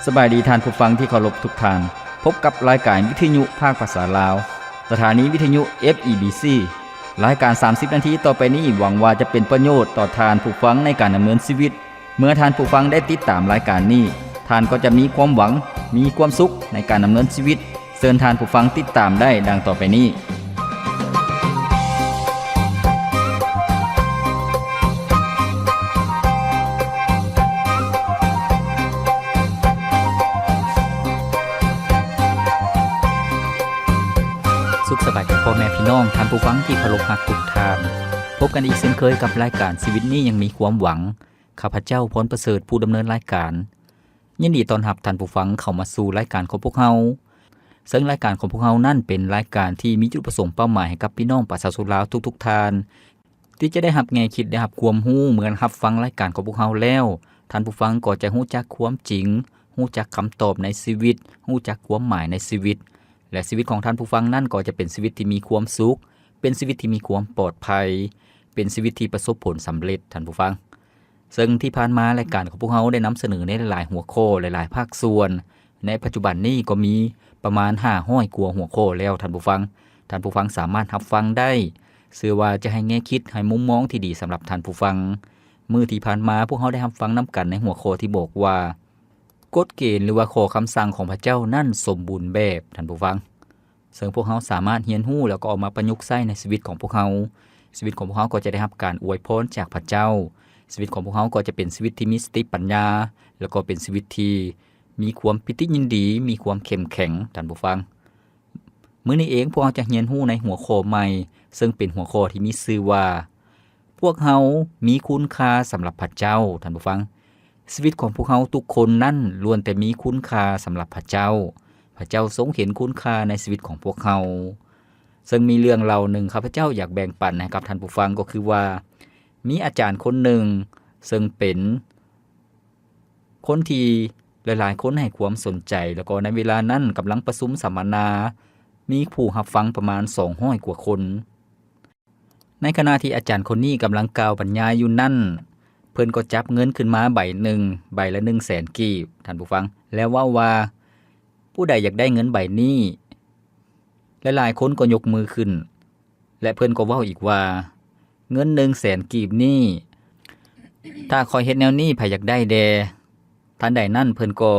ສະບາຍດີທ່ານຜູ້ຟັງທີ່ເຄົາລົບທຸກທ່ານ. ພົບກັບລາຍການວິທະຍຸພາກພາສາລາວ, ສະຖານີວິທະຍຸ ເອັຟ ອີ ບີ ຊີ. ລາຍການສາມສິບນາທີຕໍ່ໄປນີ້ ຫວັງວ່າຈະເປັນປະໂຫຍດຕໍ່ທ່ານຜູ້ຟັງໃນການດຳເນີນຊີວິດ. ເມື່ອທ່ານຜູ້ຟັງໄດ້ຕິດຕາມລາຍການນີ້, ທ່ານກໍຈະມີຄວາມຫວັງ, ມີຄວາມສຸກໃນການດຳເນີນຊີວິດ. ເຊີນທ່ານຜູ້ຟັງຕິດຕາມໄດ້ດັ່ງຕໍ່ໄປນີ້. ສຸກສະບາຍດີພໍ່ແມ່ພີ່ນ້ອງ, ທ່ານຜູ້ຟັງທີ່ເຄົາລົບຮັກທຸກທ່ານ. ພົບກັນອີກເຊັ່ນເຄີຍກັບລາຍການຊີວິດນີ້ຍັງມີຄວາມຫວັງ. ຂ້າພະເຈົ້າ ພອນປະເສີດ ຜູ້ດຳເນີນລາຍການ. ຍິນດີຕ້ອນຮັບທ່ານຜູ້ຟັງເຂົ້າມາສູ່ລາຍການຂອງພວກເຮົາ. ເຊິ່ງລາຍການຂອງພວກເຮົານັ້ນເປັນລາຍການທີ່ມີຈຸດປະສົງເປົ້າໝາຍໃຫ້ກັບພີ່ນ້ອງປະຊາຊົນລາວທຸກໆທ່ານ ທີ່ຈະໄດ້ຮັບແງ່ຄິດ, ໄດ້ຮັບຄວາມຮູ້. ເມື່ອຮັບຟັງລາຍການຂອງພວກເຮົາແລ້ວ, ທ່ານຜູ້ຟັງກໍຈະຮູ້ຈັກຄວາມຈິງ, ຮູ້ຈັກຄຳຕອບໃນຊີວິດ, ຮູ້ຈັກຄວາມໝາຍໃນຊີວິດ ແລະ ຊີວິດຂອງທ່ານຜູ້ຟັງນັ້ນກໍຈະເປັນຊີວິດທີ່ມີຄວາມສຸກ, ເປັນຊີວິດທີ່ມີຄວາມປອດໄພ, ເປັນຊີວິດທີ່ປະສົບຜົນສຳເລັດ, ທ່ານຜູ້ຟັງ. ເຊິ່ງທີ່ຜ່ານມາລາຍການຂອງພວກເຮົາໄດ້ນຳສະເໜີໃນຫຼາຍໆຫົວຂໍ້, ຫຼາຍໆພາກສ່ວນ. ໃນປັດຈຸບັນນີ້ກໍມີປະມານຫ້າຮ້ອຍກວ່າຫົວຂໍ້ແລ້ວ, ທ່ານຜູ້ຟັງ. ທ່ານຜູ້ຟັງສາມາດຮັບຟັງໄດ້. ເຊື່ອວ່າຈະໃຫ້ແງ່ຄິດ, ໃຫ້ມຸມມອງທີ່ດີສຳລັບທ່ານຜູ້ຟັງ. ມື້ທີ່ຜ່ານມາພວກເຮົາໄດ້ຮັບຟັງນຳກັນໃນຫົວຂໍ້ທີ່ບອກວ່າ ກົດເກນ ຫຼືວ່າຂໍ້ຄຳສັ່ງຂອງພະເຈົ້ານັ້ນສົມບູນແບບ, ທ່ານຜູ້ຟັງ. ເຊິ່ງພວກເຮົາສາມາດຮຽນຮູ້ ແລ້ວກໍເອົາມາປະຍຸກໃຊ້ໃນຊີວິດຂອງພວກເຮົາ. ຊີວິດຂອງພວກເຮົາກໍຈະໄດ້ຮັບການອວຍພອນຈາກພະເຈົ້າ. ຊີວິດຂອງພວກເຮົາກໍຈະເປັນຊີວິດທີ່ມີສະຕິປັນຍາ ແລ້ວກໍເປັນຊີວິດທີ່ມີຄວາມປີຕິຍິນດີ, ມີຄວາມເຂັ້ມແຂງ, ທ່ານຜູ້ຟັງ. ມື້ນີ້ເອງພວກເຮົາຈະຮຽນຮູ້ໃນຫົວຂໍ້ໃໝ່, ເຊິ່ງເປັນຫົວຂໍ້ທີ່ມີຊື່ວ່າ ພວກເຮົາມີຄຸນຄ່າສຳລັບພະເຈົ້າ, ທ່ານຜູ້ຟັງ. ຊີວິດຂອງພວກເຮົາທຸກຄົນນັ້ນລ້ວນແຕ່ມີຄຸນຄ່າສຳລັບພະເຈົ້າ. ພະເຈົ້າຊົງເຫັນຄຸນຄ່າໃນຊີວິດຂອງພວກເຮົາ. ເຊິ່ງມີເລື່ອງເລົ່າໜຶ່ງ ຂ້າພະເຈົ້າຢາກແບ່ງປັນໃຫ້ກັບທ່ານຜູ້ຟັງ ກໍຄືວ່າ ມີອາຈານຄົນໜຶ່ງ ເຊິ່ງເປັນຄົນທີ່ຫຼາຍໆຄົນໃຫ້ຄວາມສົນໃຈ, ແລ້ວກໍໃນເວລານັ້ນກຳລັງປະຊຸມສຳມະນາ, ມີຜູ້ຮັບຟັງປະມານສອງຮ້ອຍກວ່າຄົນ. ໃນຂະນະທີ່ອາຈານຄົນນີ້ກຳລັງກ່າວບັນຍາຍຢູ່ນັ້ນ, ເພິ່ນກໍຈັບເງິນຂຶ້ນມາໃບໜຶ່ງ, ໃບລະໜຶ່ງແສນກີບ, ທ່ານຜູ້ຟັງ, ແລ້ວເວົ້າວ່າ, ຜູ້ໃດຢາກໄດ້ເງິນໃບນີ້? ຫຼາຍໆຄົນກໍຍົກມືຂຶ້ນ, ແລະ ເພິ່ນກໍເວົ້າອີກວ່າ, ເງິນໜຶ່ງແສນກີບນີ້ ຖ້າຂ້ອຍເຮັດແນວນີ້ ໃຜຢາກໄດ້ແດ່? ທັນໃດນັ້ນເພິ່ນກໍ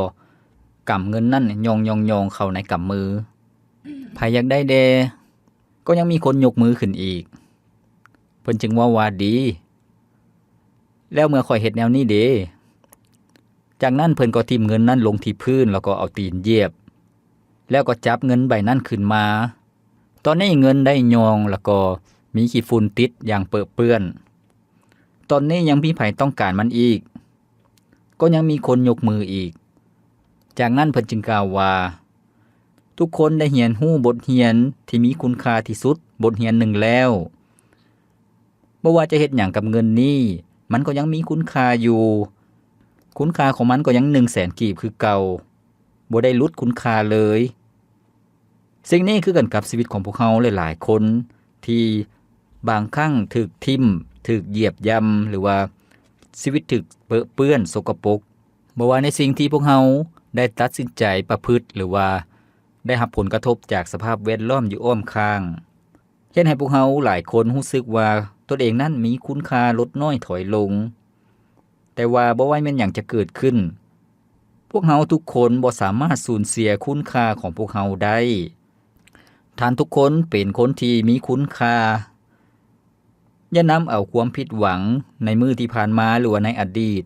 ກຳເງິນນັ້ນຍ່ອງໆໆເຂົ້າໃນກຳມື. ໃຜຢາກໄດ້ແດ່? ກໍຍັງມີຄົນຍົກມືຂຶ້ນອີກ. ເພິ່ນຈຶ່ງເວົ້າວ່າ, ດີ, ແລ້ວເມື່ອຂ້ອຍເຮັດແນວນີ້ເດ? ຈາກນັ້ນເພິ່ນກໍຖິ້ມເງິນນັ້ນລົງທີ່ພື້ນ ແລ້ວກໍເອົາຕີນຢຽບ, ແລ້ວກໍຈັບເງິນໃບນັ້ນຂຶ້ນມາ. ຕອນນີ້ເງິນໄດ້ຍ່ອງ ແລ້ວກໍມີຂີ້ຝຸ່ນຕິດຢ່າງເປິເປື້ອນ. ຕອນນີ້ຍັງມີໃຜຕ້ອງການມັນອີກ? ກໍຍັງມີຄົນຍົກມືອີກ. ຈາກນັ້ນເພິ່ນຈຶ່ງກ່າວວ່າ, ທຸກຄົນໄດ້ຮຽນຮູ້ບົດຮຽນທີ່ມີຄຸນຄ່າທີ່ສຸດບົດຮຽນໜຶ່ງແລ້ວ. ບໍ່ວ່າຈະເຮັດຫຍັງກັບເງິນນີ້, ມັນກໍຍັງມີຄຸນຄ່າຢູ່. ຄຸນຄ່າຂອງມັນກໍຍັງໜຶ່ງແສນກີບຄືເກົ່າ, ບໍ່ໄດ້ຫຼຸດຄຸນຄ່າເລີຍ. ສິ່ງນີ້ຄືກັນກັບຊີວິດຂອງພວກເຮົາຫຼາຍໆຄົນ ທີ່ບາງຄັ້ງຖືກຖິ້ມ, ຖືກຢຽບຢ່ຳ, ຫຼືວ່າຊີວິດຖືກເປິເປື້ອນ, ສົກກະປົກ. ບໍ່ວ່າໃນສິ່ງທີ່ພວກເຮົາໄດ້ຕັດສິນໃຈປະພຶດ ຫຼືວ່າໄດ້ຮັບຜົນກະທົບຈາກສະພາບແວດລ້ອມຢູ່ອ້ອມຂ້າງ, ເຮັດໃຫ້ພວກເຮົາຫຼາຍຄົນຮູ້ສຶກວ່າຕົນເອງນັ້ນມີຄຸນຄ່າລົດນ້ອຍຖອຍລົງ. ແຕ່ວ່າບໍ່ວ່າແມ່ນຫຍັງຈະເກີດຂຶ້ນ, ພວກເຮົາທຸກຄົນບໍ່ສາມາດສູນເສຍຄຸນຄ່າຂອງພວກເຮົາໄດ້. ທ່ານທຸກຄົນເປັນຄົນທີ່ມີຄຸນຄ່າ. ຢ່ານຳເອົາຄວາມຜິດຫວັງໃນມື້ທີ່ຜ່ານມາ ຫຼືວ່າໃນອະດີດ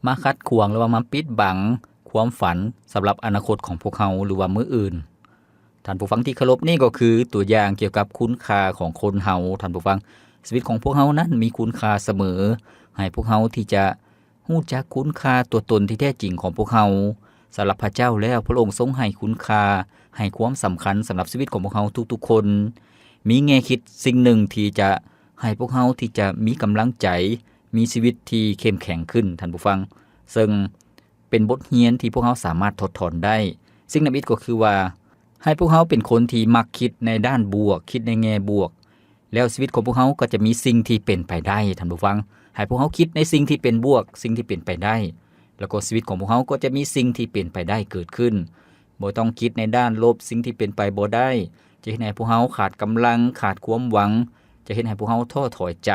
ມາຂັດຂວາງ ຫຼືວ່າມາປິດບັງຄວາມຝັນສຳລັບອະນາຄົດຂອງພວກເຮົາ ຫຼືວ່າມື້ອື່ນ. ທ່ານຜູ້ຟັງທີ່ເຄົາລົບ, ນີ້ກໍຄືຕົວຢ່າງກ່ຽວກັບຄຸນຄ່າຂອງຄົນເຮົາ, ທ່ານຜູ້ຟັງ. ຊີວິດຂອງພວກເຮົານັ້ນມີຄຸນຄ່າສະເໝີ. ໃຫ້ພວກເຮົາທີ່ຈະ ຮູ້ຈັກຄຸນຄ່າຕົວຕົນທີ່ແທ້ຈິງຂອງພວກເຮົາ. ສຳລັບພະເຈົ້າແລ້ວ, ພະອົງຊົງໃຫ້ຄຸນຄ່າ, ໃຫ້ຄວາມສຳຄັນສຳລັບຊີວິດຂອງພວກເຮົາທຸກໆຄົນ. ມີແງ່ຄິດສິ່ງໜຶ່ງທີ່ຈະໃຫ້ພວກເຮົາທີ່ຈະມີກຳລັງໃຈ, ມີຊີວິດທີ່ເຂັ້ມແຂງຂຶ້ນ, ທ່ານຜູ້ຟັງ, ເຊິ່ງເປັນບົດຮຽນທີ່ພວກເຮົາສາມາດຖອດຖອນໄດ້. ສິ່ງທຳອິດກໍຄືວ່າ, ໃຫ້ພວກເຮົາເປັນຄົນທີ່ມັກຄິດໃນດ້ານບວກ, ຄິດໃນແງ່ບວກ. ແລ້ວຊີວິດຂອງພວກເຮົາກໍຈະມີສິ່ງທີ່ເປັນໄປໄດ້, ທ່ານຜູ້ຟັງ. ໃຫ້ພວກເຮົາຄິດໃນສິ່ງທີ່ເປັນບວກ, ສິ່ງທີ່ເປັນໄປໄດ້. ແລ້ວກໍຊີວິດຂອງພວກເຮົາກໍຈະມີສິ່ງທີ່ເປັນໄປໄດ້ເກີດຂຶ້ນ. ບໍ່ຕ້ອງຄິດໃນດ້ານລົບ, ສິ່ງທີ່ເປັນໄປບໍ່ໄດ້ ຈະເຮັດໃຫ້ພວກເຮົາຂາດກຳລັງ, ຂາດຄວາມຫວັງ, ຈະເຮັດໃຫ້ພວກເຮົາທໍ້ຖອຍໃຈ.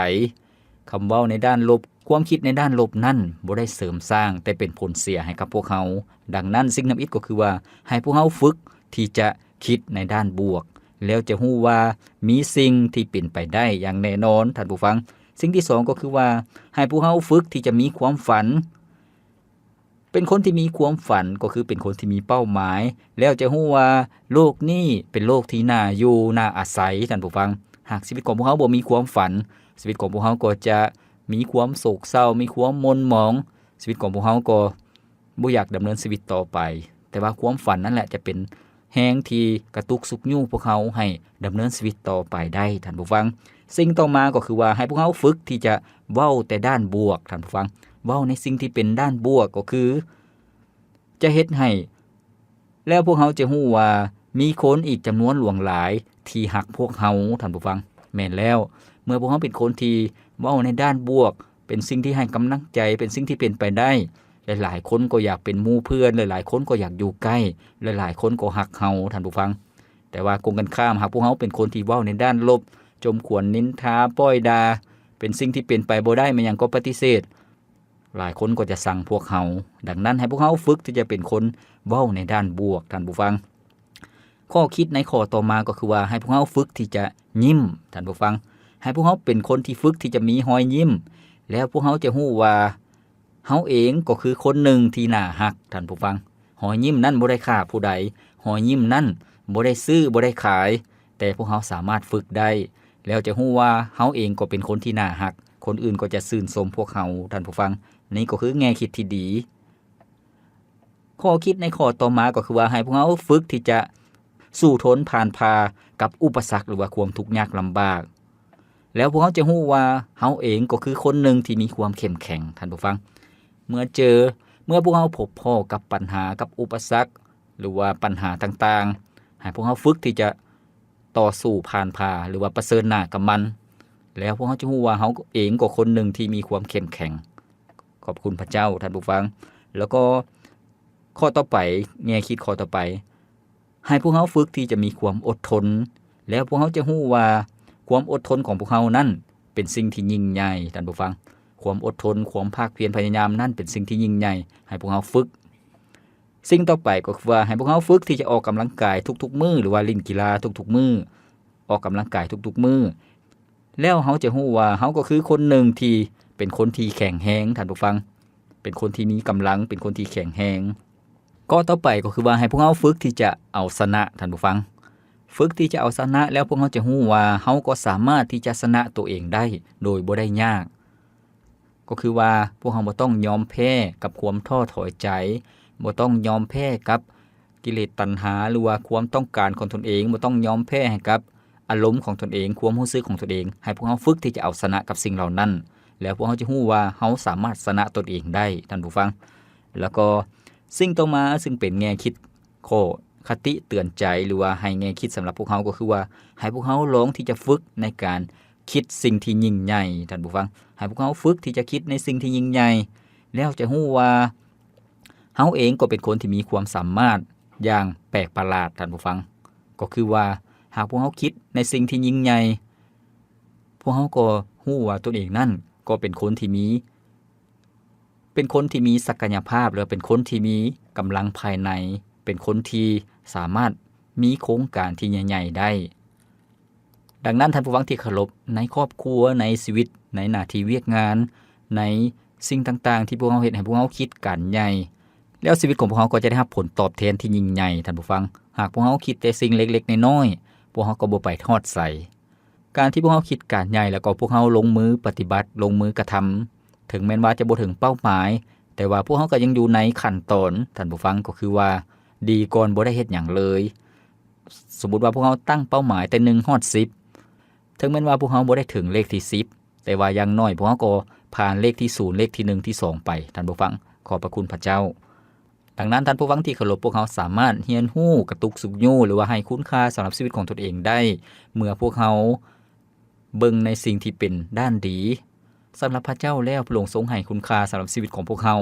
ຄຳເວົ້າໃນດ້ານລົບ, ຄວາມຄິດໃນດ້ານລົບນັ້ນບໍ່ໄດ້ເສີມສ້າງ, ແຕ່ເປັນຜົນເສຍໃຫ້ກັບພວກເຮົາ. ດັ່ງນັ້ນ, ສິ່ງທຳອິດກໍຄືວ່າ ໃຫ້ພວກເຮົາຝຶກທີ່ຈະຄິດໃນດ້ານບວກ, ແລ້ວຈະຮູ້ວ່າມີສິ່ງທີ່ເປັນໄປໄດ້ຢ່າງແນ່ນອນ, ທ່ານຜູ້ຟັງ. ສິ່ງທີສອງກໍຄືວ່າ ໃຫ້ພວກເຮົາຝຶກທີ່ຈະມີຄວາມຝັນ. ເປັນຄົນທີ່ມີຄວາມຝັນ ກໍຄືເປັນຄົນທີ່ມີເປົ້າໝາຍ, ແລ້ວຈະຮູ້ວ່າໂລກນີ້ເປັນໂລກທີ່ໜ້າຢູ່, ໜ້າອາໄສ, ທ່ານຜູ້ຟັງ. ຫາກຊີວິດຂອງພວກເຮົາບໍ່ມີຄວາມຝັນ, ຊີວິດຂອງພວກເຮົາກໍຈະມີຄວາມໂສກເສົ້າ, ມີຄວາມໝົ່ນໝອງ, ຊີວິດຂອງພວກເຮົາກໍບໍ່ຢາກດຳເນີນຊີວິດຕໍ່ໄປ. ແຕ່ວ່າຄວາມຝັນນັ້ນແຫຼະຈະເປັນ ແຮງທີ່ກະຕຸກຊຸກຍູ້ພວກເຮົາໃຫ້ດຳເນີນຊີວິດຕໍ່ໄປໄດ້, ທ່ານຜູ້ຟັງ. ສິ່ງຕໍ່ມາກໍຄືວ່າ ໃຫ້ພວກເຮົາຝຶກທີ່ຈະເວົ້າແຕ່ດ້ານບວກ, ທ່ານຜູ້ຟັງ. ເວົ້າໃນສິ່ງທີ່ເປັນດ້ານບວກ, ກໍຄືຈະເຮັດໃຫ້ ແລ້ວພວກເຮົາຈະຮູ້ວ່າມີຄົນອີກຈຳນວນຫຼວງຫຼາຍທີ່ຮັກພວກເຮົາ, ທ່ານຜູ້ຟັງ. ແມ່ນແລ້ວ, ເມື່ອພວກເຮົາເປັນຄົນທີ່ເວົ້າໃນດ້ານບວກ, ເປັນສິ່ງທີ່ໃຫ້ກຳລັງໃຈ, ເປັນສິ່ງທີ່ເປັນໄປໄດ້, ຫຼາຍໆຄົນກໍຢາກເປັນໝູ່ເພື່ອນ, ຫຼາຍໆຄົນກໍຢາກຢູ່ໃກ້, ຫຼາຍໆຄົນກໍຮັກເຮົາ, ທ່ານຜູ້ຟັງ. ແຕ່ວ່າກົງກັນຂ້າມ, ຫາກພວກເຮົາເປັນຄົນທີ່ເວົ້າໃນດ້ານລົບ, ຈົ່ມຂວັນ, ນິນທາ, ປ້ອຍດ່າ, ເປັນສິ່ງທີ່ເປັນໄປບໍ່ໄດ້, ແມ່ນຫຍັງກໍປະຕິເສດ, ຫຼາຍຄົນກໍຈະຊັງພວກເຮົາ. ດັ່ງນັ້ນ, ໃຫ້ພວກເຮົາຝຶກທີ່ຈະເປັນຄົນເວົ້າໃນດ້ານບວກ, ທ່ານຜູ້ຟັງ. ຂໍ້ຄິດໃນຂໍ້ຕໍ່ມາກໍຄືວ່າ ໃຫ້ພວກເຮົາຝຶກທີ່ຈະຍິ້ມ, ທ່ານຜູ້ຟັງ. ໃຫ້ພວກເຮົາເປັນຄົນທີ່ຝຶກທີ່ຈະມີຮອຍຍິ້ມ, ແລ້ວພວກເຮົາຈະຮູ້ວ່າ ເຮົາເອງກໍຄືຄົນໜຶ່ງທີ່ໜ້າຮັກ, ທ່ານຜູ້ຟັງ. ຮອຍຍິ້ມນັ້ນບໍ່ໄດ້ຂ້າຜູ້ໃດ, ຮອຍຍິ້ມນັ້ນບໍ່ໄດ້ຊື້, ບໍ່ໄດ້ຂາຍ, ແຕ່ພວກເຮົາສາມາດຝຶກໄດ້, ແລ້ວຈະຮູ້ວ່າເຮົາເອງກໍເປັນຄົນທີ່ໜ້າຮັກ, ຄົນອື່ນກໍຈະຊື່ນຊົມພວກເຮົາ, ທ່ານຜູ້ຟັງ. ນີ້ກໍຄືແງ່ຄິດທີ່ດີ. ຂໍ້ຄິດໃນຂໍ້ຕໍ່ມາກໍຄືວ່າ ໃຫ້ພວກເຮົາຝຶກທີ່ຈະສູ້ທົນຜ່ານຜ່າກັບອຸປະສັກ ຫຼືວ່າຄວາມທຸກຍາກລຳບາກ. ແລ້ວພວກເຮົາຈະຮູ້ວ່າເຮົາເອງກໍຄືຄົນໜຶ່ງທີ່ມີຄວາມເຂັ້ມແຂງ, ທ່ານຜູ້ຟັງ. ເມື່ອເຈີ, ເມື່ອພວກເຮົາພົບພໍ້ກັບບັນຫາ, ກັບອຸປະສັກ ຫຼືວ່າບັນຫາຕ່າງໆ, ໃຫ້ພວກເຮົາຝຶກທີ່ຈະຕໍ່ສູ້ຜ່ານຜ່າ ຫຼືວ່າປະເຊີນໜ້າກັບມັນ. ແລ້ວພວກເຮົາຈະຮູ້ວ່າເຮົາເອງກໍຄົນໜຶ່ງທີ່ມີຄວາມເຂັ້ມແຂງ. ຂອບຄຸນພະເຈົ້າ, ທ່ານຜູ້ຟັງ. ແລ້ວກໍຂໍ້ຕໍ່ໄປ, ແງ່ຄິດຂໍ້ຕໍ່ໄປ, ໃຫ້ພວກເຮົາຝຶກທີ່ຈະມີຄວາມອົດທົນ, ແລ້ວພວກເຮົາຈະຮູ້ວ່າຄວາມອົດທົນຂອງພວກເຮົານັ້ນເປັນສິ່ງທີ່ຍິ່ງໃຫຍ່, ທ່ານຜູ້ຟັງ. ຄວາມອົດທົນ, ຄວາມພາກພຽນພະຍາຍາມນັ້ນເປັນສິ່ງທີ່ຍິ່ງໃຫຍ່, ໃຫ້ພວກເຮົາຝຶກ. ສິ່ງຕໍ່ໄປກໍຄືວ່າ ໃຫ້ພວກເຮົາຝຶກທີ່ຈະອອກກຳລັງກາຍທຸກໆມື້ ຫຼືວ່າຫຼິ້ນກິລາທຸກໆມື້, ອອກກຳລັງກາຍທຸກໆມື້. ແລ້ວເຮົາຈະຮູ້ວ່າເຮົາກໍຄືຄົນໜຶ່ງທີ່ເປັນຄົນທີ່ແຂງແຮງ, ທ່ານຜູ້ຟັງ, ເປັນຄົນທີ່ມີກຳລັງ, ເປັນຄົນທີ່ແຂງແຮງ. ຂໍ້ຕໍ່ໄປກໍຄືວ່າໃຫ້ພວກເຮົາຝຶກທີ່ຈະເອົາຊະນະ, ທ່ານຜູ້ຟັງ. ຝຶກທີ່ຈະເອົາຊະນະ, ແລ້ວພວກເຮົາຈະຮູ້ວ່າເຮົາກໍສາມາດທີ່ຈະຊະນະຕົວເອງໄດ້ໂດຍບໍ່ໄດ້ຍາກ. ກໍຄືວ່າພວກເຮົາບໍ່ຕ້ອງຍອມແພ້ກັບຄວາມທໍ້ຖອຍໃຈ, ບໍ່ຕ້ອງຍອມແພ້ກັບກິເລດຕັນຫາ ຫຼືວ່າຄວາມຕ້ອງການຂອງຕົນເອງ, ບໍ່ຕ້ອງຍອມແພ້ໃຫ້ກັບອາລົມຂອງຕົນເອງ, ຄວາມຮູ້ສຶກຂອງຕົນເອງ. ໃຫ້ພວກເຮົາຝຶກທີ່ຈະເອົາຊະນະກັບສິ່ງເຫຼົ່ານັ້ນ, ແລ້ວພວກເຮົາຈະຮູ້ວ່າເຮົາສາມາດຊະນະຕົນເອງໄດ້, ທ່ານຜູ້ຟັງ. ແລ້ວກໍສິ່ງຕໍ່ມາ ຊຶ່ງເປັນແງ່ຄິດ ຂໍ້ຄະຕິເຕືອນໃຈ ຫຼືວ່າໃຫ້ແງ່ຄິດສຳລັບພວກເຮົາ ກໍຄືວ່າ ໃຫ້ພວກເຮົາລອງທີ່ຈະຝຶກໃນການຄິດສິ່ງທີ່ຍິ່ງໃຫຍ່, ທ່ານຜູ້ຟັງ. ໃຫ້ພວກເຮົາຝຶກທີ່ຈະຄິດໃນສິ່ງທີ່ຍິ່ງໃຫຍ່, ແລ້ວຈະຮູ້ວ່າເຮົາເອງກໍເປັນຄົນທີ່ມີຄວາມສາມາດຢ່າງແປກປະຫຼາດ, ທ່ານຜູ້ຟັງ. ກໍຄືວ່າ ຫາກພວກເຮົາຄິດໃນສິ່ງທີ່ຍິ່ງໃຫຍ່, ພວກເຮົາກໍຮູ້ວ່າຕົນເອງນັ້ນກໍເປັນຄົນທີ່ມີ ເປັນຄົນທີ່ມີສັກກະຍະພາບ ແລະ ເປັນຄົນທີ່ມີກຳລັງພາຍໃນ, ເປັນຄົນທີ່ສາມາດມີໂຄງການທີ່ໃຫຍ່ໆໄດ້. ດັ່ງນັ້ນ, ທ່ານຜູ້ຟັງທີ່ເຄົາລົບ, ໃນຄອບຄົວ, ໃນຊີວິດ, ໃນໜ້າທີ່ວຽກງານ, ໃນສິ່ງຕ່າງໆທີ່ພວກເຮົາເຮັດໃຫ້ພວກເຮົາຄິດການໃຫຍ່, ແລ້ວຊີວິດຂອງພວກເຮົາກໍຈະໄດ້ຮັບຜົນຕອບແທນທີ່ຍິ່ງໃຫຍ່, ທ່ານຜູ້ຟັງ. ຫາກພວກເຮົາຄິດແຕ່ສິ່ງເລັກໆນ້ອຍໆ, ພວກເຮົາກໍບໍ່ໄປຮອດໃສ. ການທີ່ພວກເຮົາຄິດການໃຫຍ່ ແລ້ວກໍພວກເຮົາລົງມືປະຕິບັດ, ລົງມືກະທຳ, ເຖິງແມ່ນວ່າຈະບໍ່ເຖິງເປົ້າໝາຍ, ແຕ່ວ່າພວກເຮົາກໍຍັງຢູ່ໃນຂັ້ນຕອນ, ທ່ານຜູ້ຟັງ, ກໍຄືວ່າດີກ່ອນບໍ່ໄດ້ເຮັດຫຍັງເລີຍ. ສົມມຸດວ່າພວກເຮົາຕັ້ງເປົ້າໝາຍແຕ່ໜຶ່ງຮອດສິບ, ເຖິງແມ່ນວ່າພວກເຮົາບໍ່ໄດ້ເຖິງເລກທີສິບ, ແຕ່ວ່າຢ່າງໜ້ອຍພວກເຮົາກໍຜ່ານເລກທີສູນ, ເລກທີໜຶ່ງ, ທີສອງໄປ, ທ່ານຜູ້ຟັງ. ຂອບພະຄຸນພະເຈົ້າ. ດັ່ງນັ້ນ, ທ່ານຜູ້ຟັງທີ່ເຄົາລົບ, ພວກເຮົາສາມາດຮຽນຮູ້, ກະຕຸກຊຸກຍູ້ ຫຼືວ່າໃຫ້ຄຸນຄ່າສຳລັບຊີວິດຂອງຕົນເອງໄດ້ ເມື່ອພວກເຮົາເບິ່ງໃນສິ່ງທີ່ເປັນດ້ານດີ. ສຳລັບພະເຈົ້າແລ້ວ, ພະອົງຊົງໃຫ້ຄຸນຄ່າສຳລັບຊີວິດຂອງພວກເຮົາ.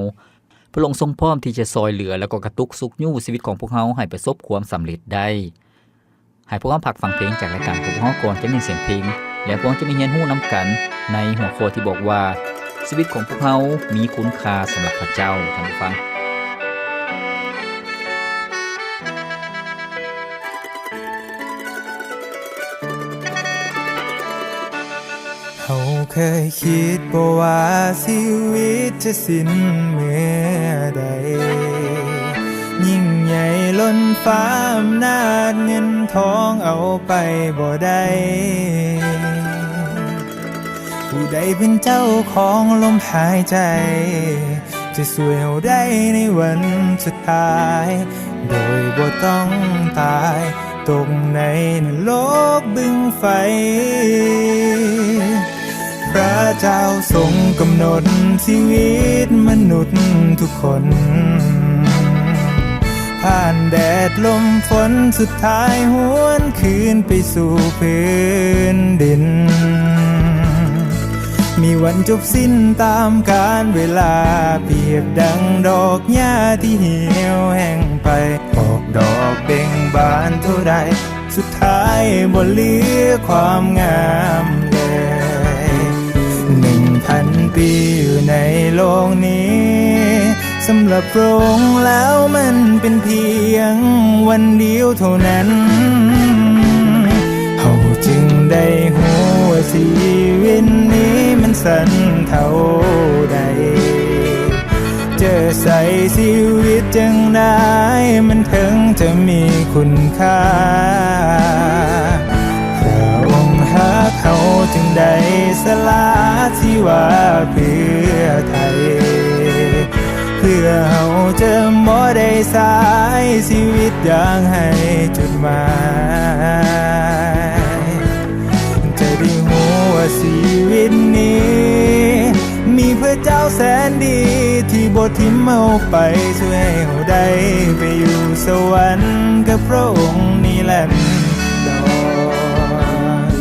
ພະອົງຊົງພ້ອມທີ່ຈະຊ່ອຍເຫຼືອ ແລະ ກໍກະຕຸກຊຸກຍູ້ຊີວິດຂອງພວກເຮົາໃຫ້ປະສົບຄວາມສຳເລັດໄດ້. ໃຫ້ພວກເຮົາພັກຟັງເພງຈາກລາຍການຂອງພວກເຮົາກ່ອນ ຈາກໜັງສືເພງ ແລ້ວພວກເຮົາຈະມາຮຽນຮູ້ນຳກັນໃນຫົວຂໍ້ທີ່ບອກວ່າ ຊີວິດຂອງພວກເຮົາມີຄຸນຄ່າສຳລັບພະເຈົ້າ. ທ່ານຜູ້ຟັງ. ເຮົາເຄີຍຄິດບໍ່ວ່າຊີວິດຈະສິ້ນເມື່ອໃດ? ຍິ່ງໃຫຍ່ລົ້ນຟ້າອຳນາດເງິນທອງເອົາໄປບໍ່ໄດ້. ຜູ້ໃດເປັນເຈົ້າຂອງລົມຫາຍໃຈ ຈະຊ່ວຍເຮົາໄດ້ໃນວັນສຸດທ້າຍ ໂດຍບໍ່ຕ້ອງຕາຍຕົກໃນນະລົກບຶງໄຟ. ພະເຈົ້າຊົງກຳນົດຊີວິດມະນຸດທຸກຄົນ ຜ່ານແດດລົມຝົນ ສຸດທ້າຍຫວນຄືນໄປສູ່ພື້ນດິນ. ມີວັນຈົບສິ້ນຕາມການເວລາ ປຽບດັ່ງດອກຫຍ້າທີ່ຫ່ຽວແຫ້ງໄປ ອອກດອກເບັ່ງບານເທົ່າໃດ ສຸດທ້າຍບໍ່ເຫຼືອຄວາມງາມເລີຍ. ໜຶ່ງພັນປີຢູ່ໃນໂລກນີ້ ສຳລັບພະອົງແລ້ວມັນເປັນພຽງວັນດຽວເທົ່ານັ້ນ. ເຮົາຈຶ່ງໄດ້ຮູ້ວ່າຊີວິດນີ້ມັນສັ້ນເທົ່າໃດ. ຈະໃຊ້ຊີວິດຈັ່ງໃດ ມັນເຖິງຈະມີຄຸນຄ່າ? ພະອົງຮັກເຮົາຈຶ່ງໄດ້ສະຫຼະຊີວາເພື່ອໄຖ່ ເພື່ອເຮົາຈະບໍ່ໄດ້ໃຊ້ຊີວິດຢ່າງໄຮ້ຈຸດໝາຍ. ຈະໄດ້ຮູ້ວ່າຊີວິດນີ້ ມີພະເຈົ້າແສນດີ ທີ່ບໍ່ຖິ້ມເຮົາໄປ ຊ່ວຍໃຫ້ເຮົາໄດ້ໄປຢູ່ສະຫວັນກັບພະອົງນິລັນດອນ.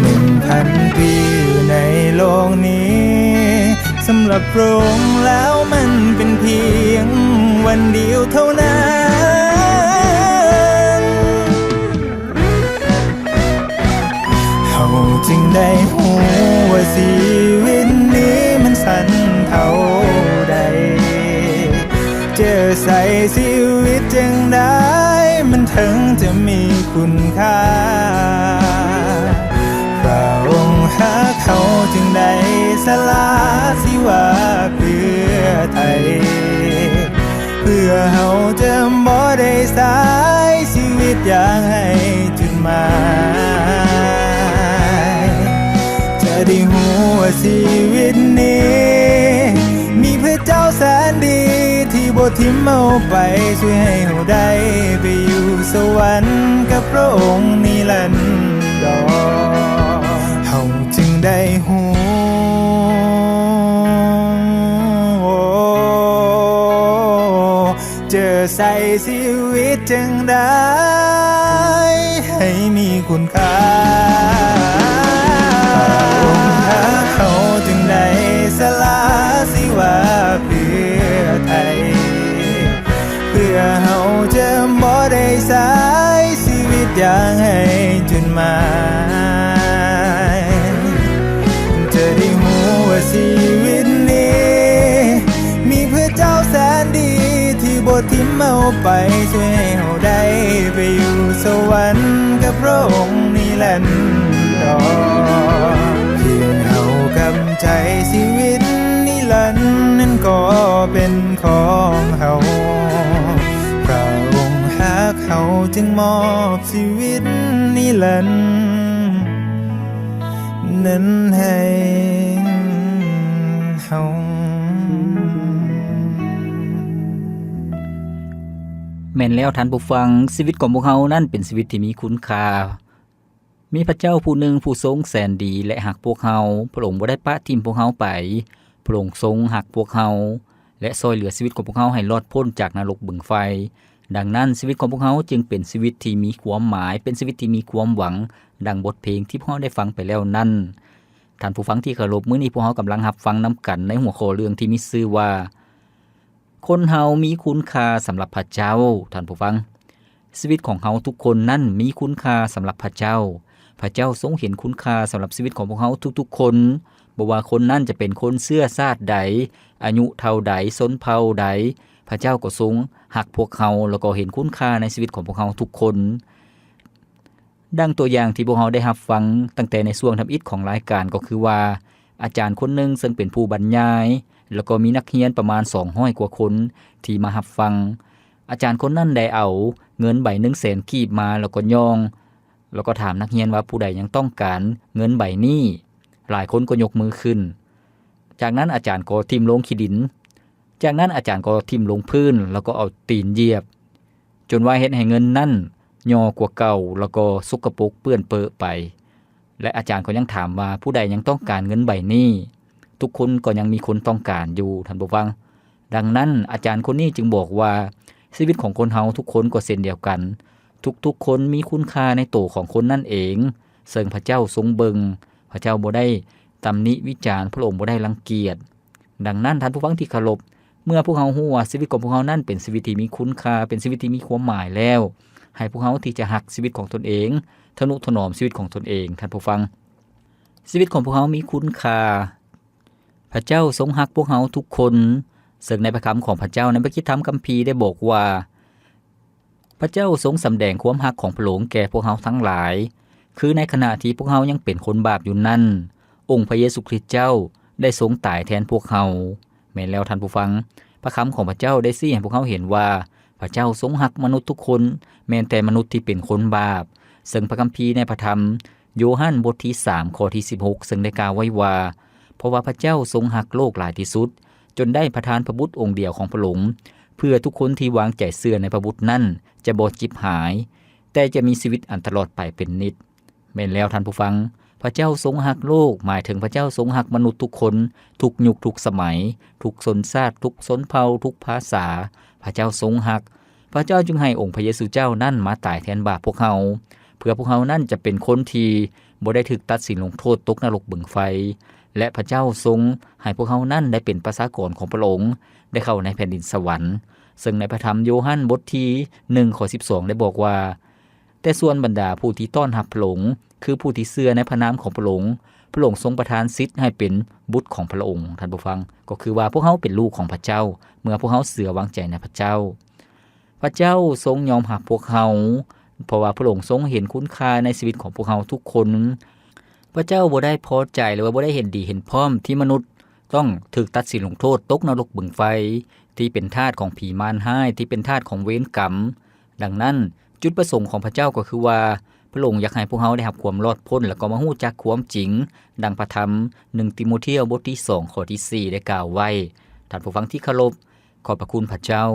ໜຶ່ງພັນປີຢູ່ໃນໂລກນີ້ ສຳລັບພະອົງແລ້ວມັນເປັນພຽງວັນດຽວເທົ່ານັ້ນ. ເຮົາຈຶ່ງໄດ້ຮູ້ວ່າຊີວິດນີ້ມັນສັ້ນເທົ່າໃດ. ຈະໃຊ້ຊີວິດຈັ່ງໃດ ມັນເຖິງຈະມີຄຸນຄ່າ? ພະອົງຮັກເຮົາຈຶ່ງໄດ້ສະຫຼະຊີວາເພື່ອໄຖ່ ເພື່ອເຮົາຈະບໍ່ໄດ້ໃຊ້ຊີວິດຢ່າງໄຮ້ຈຸດໝາຍ. ຈະໄດ້ຮູ້ວ່າຊີວິດນີ້ ມີພະເຈົ້າແສນດີ ທີ່ບໍ່ຖິ້ມເຮົາໄປ ຊ່ວຍໃຫ້ເຮົາໄດ້ໄປຢູ່ສະຫວັນກັບພະອົງນິລັນດອນ. ເຮົາຈຶ່ງໄດ້ຮູ້ ຈະໃຊ້ຊີວິດຈັ່ງໃດໃຫ້ມີຄຸນຄ່າ? ພະອົງຮັກເຮົາຈຶ່ງໄດ້ສະຫຼະຊີວາເພື່ອໄຖ່ ເພື່ອເຮົາຈະບໍ່ໄດ້ໃຊ້ຊີວິດຢ່າງໄຮ້ຈຸດໝາຍ. ຈະໄດ້ຮູ້ວ່າຊີວິດນີ້ ມີພະເຈົ້າແສນດີ ທີ່ບໍ່ຖິ້ມເຮົາໄປ ຊ່ວຍໃຫ້ເຮົາໄດ້ໄປຢູ່ສະຫວັນກັບພະອົງນິລັນດອນ. ພຽງເຮົາກັບໃຈ ຊີວິດນິລັນນັ້ນກໍເປັນຂອງເຮົາ. ພະອົງຮັກເຮົາຈຶ່ງມອບຊີວິດນິລັນນັ້ນໃຫ້ເຮົາ. ແມ່ນແລ້ວທ່ານຜູ້ຟັງ, ຊີວິດຂອງພວກເຮົານັ້ນເປັນຊີວິດທີ່ມີຄຸນຄ່າ. ມີພະເຈົ້າຜູ້ໜຶ່ງຜູ້ຊົງແສນດີ ແລະ ຮັກພວກເຮົາ. ພະອົງບໍ່ໄດ້ປະຖິ້ມພວກເຮົາໄປ. ພະອົງຊົງຮັກພວກເຮົາ ແລະ ຊ່ອຍເຫຼືອຊີວິດຂອງພວກເຮົາໃຫ້ລອດພົ້ນຈາກນະລົກບຶງໄຟ. ດັ່ງນັ້ນ, ຊີວິດຂອງພວກເຮົາຈຶ່ງເປັນຊີວິດທີ່ມີຄວາມໝາຍ, ເປັນຊີວິດທີ່ມີຄວາມຫວັງ, ດັ່ງບົດເພງທີ່ພວກເຮົາໄດ້ຟັງໄປແລ້ວນັ້ນ. ທ່ານຜູ້ຟັງທີ່ເຄົາລົບ, ມື້ນີ້ພວກເຮົາກຳລັງຮັບຟັງນຳກັນໃນຫົວຂໍ້ເລື່ອງທີ່ມີຊື່ວ່າ ຄົນເຮົາມີຄຸນຄ່າສຳລັບພະເຈົ້າ. ທ່ານຜູ້ຟັງ, ຊີວິດຂອງເຮົາທຸກຄົນນັ້ນມີຄຸນຄ່າສຳລັບພະເຈົ້າ. ພະເຈົ້າຊົງເຫັນຄຸນຄ່າສຳລັບຊີວິດຂອງພວກເຮົາທຸກໆຄົນ, ບໍ່ວ່າຄົນນັ້ນຈະເປັນຄົນເຊື້ອຊາດໃດ, ອາຍຸເທົ່າໃດ, ຊົນເຜົ່າໃດ, ພະເຈົ້າກໍຊົງຮັກພວກເຮົາ ແລ້ວກໍເຫັນຄຸນຄ່າໃນຊີວິດຂອງພວກເຮົາທຸກຄົນ. ດັ່ງຕົວຢ່າງທີ່ພວກເຮົາໄດ້ຮັບຟັງຕັ້ງແຕ່ໃນຊ່ວງທຳອິດຂອງລາຍການ ກໍຄືວ່າ ອາຈານຄົນໜຶ່ງເຊິ່ງເປັນຜູ້ບັນຍາຍ ແລ້ວກໍມີນັກຮຽນປະມານສອງຮ້ອຍກວ່າຄົນທີ່ມາຮັບຟັງ. ອາຈານຄົນນັ້ນໄດ້ເອົາເງິນໃບໜຶ່ງແສນກີບມາ ແລ້ວກໍຍ່ອງ ແລ້ວກໍຖາມນັກຮຽນວ່າຜູ້ໃດຍັງຕ້ອງການເງິນໃບນີ້. ຫຼາຍຄົນກໍຍົກມືຂຶ້ນ. ຈາກນັ້ນອາຈານກໍຖິ້ມລົງຂີ້ດິນ. ຈາກນັ້ນອາຈານກໍຖິ້ມລົງພື້ນ ແລ້ວກໍເອົາຕີນຢຽບ ຈົນວ່າເຮັດໃຫ້ເງິນນັ້ນຫຍໍ້ກວ່າເກົ່າ ແລ້ວກໍສົກກະປົກເປື້ອນເປິະໄປ ແລະ ອາຈານກໍຍັງຖາມວ່າ ຜູ້ໃດຍັງຕ້ອງການເງິນໃບນີ້? ທຸກຄົນກໍຍັງມີຄົນຕ້ອງການຢູ່, ທ່ານຜູ້ຟັງ. ດັ່ງນັ້ນ, ອາຈານຄົນນີ້ຈຶ່ງບອກວ່າ ຊີວິດຂອງຄົນເຮົາທຸກຄົນກໍເຊັ່ນດຽວກັນ, ທຸກໆຄົນມີຄຸນຄ່າໃນໂຕຂອງຄົນນັ້ນເອງ, ເຊິ່ງພະເຈົ້າຊົງເບິ່ງ, ພະເຈົ້າບໍ່ໄດ້ຕຳໜິວິຈານ, ພະອົງບໍ່ໄດ້ລັງກຽດ. ດັ່ງນັ້ນ, ທ່ານຜູ້ຟັງທີ່ເຄົາລົບ, ເມື່ອພວກເຮົາຮູ້ວ່າຊີວິດຂອງພວກເຮົານັ້ນເປັນຊີວິດທີ່ມີຄຸນຄ່າ, ເປັນຊີວິດທີ່ມີຄວາມໝາຍແລ້ວ, ໃຫ້ພວກເຮົາທີ່ຈະຮັກຊີວິດຂອງຕົນເອງ, ທະນຸຖະໜອມຊີວິດຂອງຕົນເອງ, ທ່ານຜູ້ຟັງ. ຊີວິດຂອງພວກເຮົາມີຄຸນຄ່າ. ພະເຈົ້າຊົງຮັກພວກເຮົາທຸກຄົນ, ເຊິ່ງໃນພະຄຳຂອງພະເຈົ້າໃນພະຄຣິສຕະທຳຄຳພີໄດ້ບອກວ່າ, ພະເຈົ້າຊົງສຳແດງຄວາມຮັກຂອງພະອົງແກ່ພວກເຮົາທັງຫຼາຍ, ຄືໃນຂະນະທີ່ພວກເຮົາຍັງເປັນຄົນບາບຢູ່ນັ້ນ, ອົງພະເຢຊູຄຣິສເຈົ້າໄດ້ຊົງຕາຍແທນພວກເຮົາ. ແມ່ນແລ້ວທ່ານຜູ້ຟັງ, ພະຄຳຂອງພະເຈົ້າໄດ້ຊີ້ໃຫ້ພວກເຮົາເຫັນວ່າ ພະເຈົ້າຊົງຮັກມະນຸດທຸກຄົນ, ແມ່ນແຕ່ມະນຸດທີ່ເປັນຄົນບາບ. ເຊິ່ງພະຄຳພີໃນພະທຳໂຢຮັນບົດທີສາມ ຂໍ້ທີສິບຫົກ ເຊິ່ງໄດ້ກ່າວໄວ້ວ່າ, ເພາະວ່າພະເຈົ້າຊົງຮັກໂລກຫຼາຍທີ່ສຸດ, ຈົນໄດ້ປະທານພະບຸດອົງດຽວຂອງພະອົງ, ເພື່ອທຸກຄົນທີ່ວາງໃຈເຊື່ອໃນພະບຸດນັ້ນຈະບໍ່ຈິບຫາຍ, ແຕ່ຈະມີຊີວິດອັນຕະຫຼອດໄປເປັນນິດ. ແມ່ນແລ້ວທ່ານຜູ້ຟັງ, ພະເຈົ້າຊົງຮັກໂລກ, ໝາຍເຖິງພະເຈົ້າຊົງຮັກມະນຸດທຸກຄົນ, ທຸກຍຸກທຸກສະໄໝ, ທຸກຊົນຊາດ, ທຸກຊົນເຜົ່າ, ທຸກພາສາ, ພະເຈົ້າຊົງຮັກ. ພະເຈົ້າຈຶ່ງໃຫ້ອົງພະເຢຊູເຈົ້ານັ້ນມາຕາຍແທນບາບພວກເຮົາ, ເພື່ອພວກເຮົານັ້ນຈະເປັນຄົນທີ່ບໍ່ໄດ້ຖືກຕັດສິນລົງໂທດຕົກນະລົກບຶງໄຟ, ແລະ ພະເຈົ້າຊົງໃຫ້ພວກເຮົານັ້ນໄດ້ເປັນປະຊາກອນຂອງພະອົງ, ໄດ້ເຂົ້າໃນແຜ່ນດິນສະຫວັນ. ເຊິ່ງໃນພະທຳໂຢຮັນບົດທີໜຶ່ງ ຂໍ້ສິບສອງ ໄດ້ບອກວ່າ, ແຕ່ສ່ວນບັນດາຜູ້ທີ່ຕ້ອນຮັບພະອົງ, ຄືຜູ້ທີ່ເຊື່ອໃນພະນາມຂອງພະອົງ, ພະອົງຊົງປະທານສິດໃຫ້ເປັນບຸດຂອງພະອົງ. ທ່ານຜູ້ຟັງ, ກໍຄືວ່າພວກເຮົາເປັນລູກຂອງພະເຈົ້າ, ເມື່ອພວກເຮົາເຊື່ອວາງໃຈໃນພະເຈົ້າ. ພະເຈົ້າຊົງຍອມຮັບພວກເຮົາ, ເພາະວ່າພະອົງຊົງເຫັນຄຸນຄ່າໃນຊີວິດຂອງພວກເຮົາທຸກຄົນ. ພະເຈົ້າບໍ່ໄດ້ພໍໃຈ ຫຼືວ່າບໍ່ໄດ້ເຫັນດີເຫັນພ້ອມທີ່ມະນຸດຕ້ອງຖືກຕັດສິນລົງໂທດຕົກນະລົກບຶງໄຟ, ທີ່ເປັນທາດຂອງຜີມານຮ້າຍ, ທີ່ເປັນທາດຂອງເວນກຳ. ດັ່ງນັ້ນ, ຈຸດປະສົງຂອງພະເຈົ້າກໍຄືວ່າ, ພະອົງຢາກໃຫ້ພວກເຮົາໄດ້ຮັບຄວາມລອດພົ້ນ ແລ້ວກໍມາຮູ້ຈັກຄວາມຈິງ, ດັ່ງພະທຳໜຶ່ງຕີໂມທຽວ ບົດທີສອງ ຂໍ້ທີສີ່ ໄດ້ກ່າວໄວ້. ທ່ານຜູ້ຟັງທີ່ເຄົາລົບ, ຂອບພະຄຸນພະເຈົ້າ.